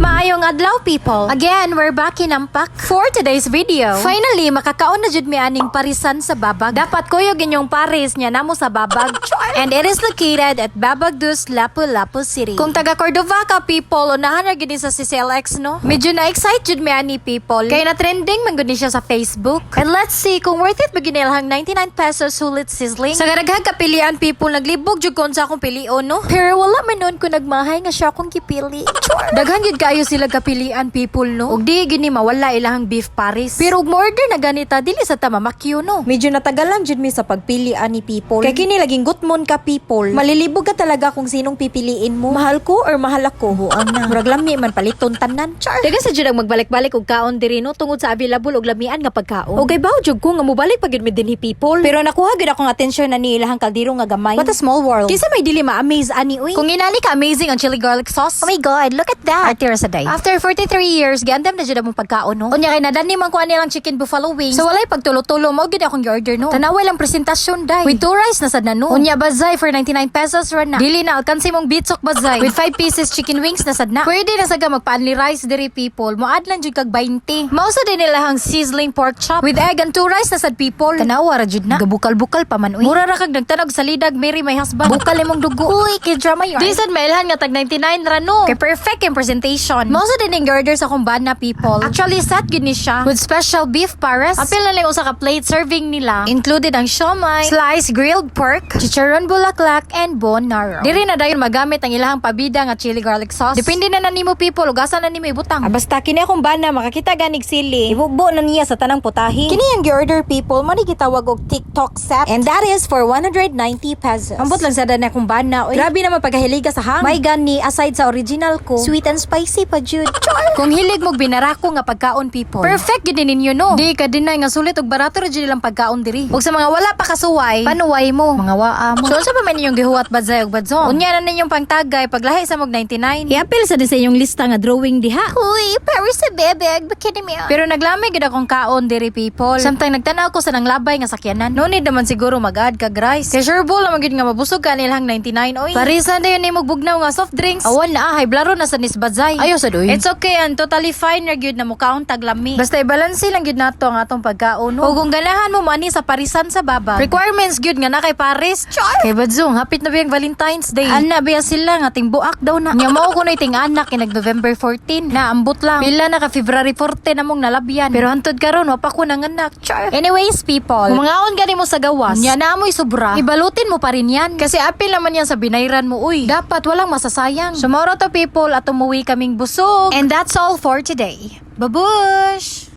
Maayong adlaw, people. Again, we're back in Nampak for today's video. Finally, makakaon na jud mi aning parisan sa Babag. Dapat kuyog inyong paris niya namo sa Babag. And it is located at Babag Dus, Lapu-Lapu City. Kung taga Cordova ka, people, unahan ra gid ni sa CCLX, no? Medyo na-excite jud mi ani, people. Kay na trending man gud ni siya sa Facebook. And let's see kung worth it ba gyud ilahang 99 pesos sulit sizzling. Sa garaghag kapilian, people, naglibog jud ko sa akong pilion, no? Pero wala man noon ko nagmahay nga siya akong gipili. Daghan gyud kaayo sila kapilian, people, no? Ug di gini mawala ilahang beef paris. Pero ug mo-order na ganita, dili sa ta mamakyo, no? Medyo natagalan jud mi sa pagpili ani, people. Kay kini laging gutmon ka, people. Malilibog ka talaga kung sinong pipiliin mo. Mahal ko or mahal ako. Buang na. Murag lami man paliton tanan. Char. Dagan sa jud ang magbalik-balik og kaon diri, no, tungod sa available og lamian nga pagkaon. Og bawo jud ko nga mobalik pa gyud mi dinhi, people. Pero nakuha gyud akong atensyon na ni ilahang kaldero nga gamay. What a small world. Kinsa may dili ma-amaze ani, uy? Kung inani ka amazing ang chili garlic sauce. Oh my God, look at that. Arte ra sa day. After 43 years, giandam na jud among pagkaon, no. Unya kay nadani man ko ani lang chicken buffalo wings. So walay pagtulo-tulo mo gyud akong gi-order, no. Tanawa lang presentasyon, day. With two rice na sad na, no. Unya bazay for 99 pesos ra na. Dili na alkansi mong bitsok, bazay. With 5 pieces chicken wings na sad na. Pwede na sa ka magpa-only rice diri, people. Moad lang jud kag 20. Mao sa din nilahang sizzling pork chop with egg and two rice na sad, people. Tanawa ra jud na. Gabukal-bukal pa man, uy. Mura ra kag nagtanog sa lidag, marry my husband. Bukal imong dugo. Uy, kay drama yarn. Di sad mailhan nga tag 99 ra, no. Kay perfect yung presentation. Mao sa din ning order sa akong bana, people. Actually, set gyud ni siya with special beef pares. Apil na lang usa ka plate serving nila. Included ang siomai, sliced grilled pork, chicharon bulaklak, and bone marrow. Diri na dayon magamit ang ilahang pabida nga chili garlic sauce. Depende na na nimo, people ug asa na nimo ibutang. Ah, basta kini akong bana makakita ganig sili. Ibugbo na niya sa tanang putahe. Kini ang gi-order, people, mo ni gitawag og TikTok set. And that is for 190 pesos. Ambot lang sa na akong bana. Oy. Grabe naman pagkahiliga sa hang. May gani aside sa original ko. Sweet and spicy pa jud. Char. Kung hilig mo binarako nga pagkaon, people. Perfect gyud ni ninyo, no. Di ka deny nga sulit og barato ra jud ilang pagkaon diri. Ug sa mga wala pa kasuway, panuway mo. Mga waa mo. So unsa pa man inyong gihuwat, badzay ug badzong? Unya na ninyong pangtagay paglahi sa mog 99. Iapil sa di sa inyong lista nga drawing diha. Uy, para sa bebeg, bakit mi? Pero naglami gid akong kaon diri, people. Samtang nagtanaw ko sa nanglabay nga sakyanan. No need naman siguro mag-add kag rice. Kay sure bull naman gid nga mabusog ka nilang 99, oy. Parisan dayon nimo bugnaw nga soft drinks. Awan na ah, blaro na sa nisbadzay. Ayo sa doy. It's okay and totally fine ra gyud na mukaon taglami. Basta ibalanse lang gyud nato ang atong pagkaon, no. Ug kung ganahan mo mani sa parisan sa Babag. Requirements gyud nga na kay Paris. Char! Kay badzong hapit na biyang Valentine's Day. Ana biya sila nga tingbuak daw na. Nya mao kuno ting anak kay nag November 14 na ambot lang. Pila na ka February 14 among nalabyan. Pero hantod karon wa pa ko nanganak. Char. Anyways, people, kung mangaon gani mo sa gawas, nya na amoy sobra, ibalutin mo pa rin yan. Kasi apil naman yan sa binayran mo, uy. Dapat walang masasayang. So mao ra to, people, at umuwi kaming busog. And that's all for today. Babush!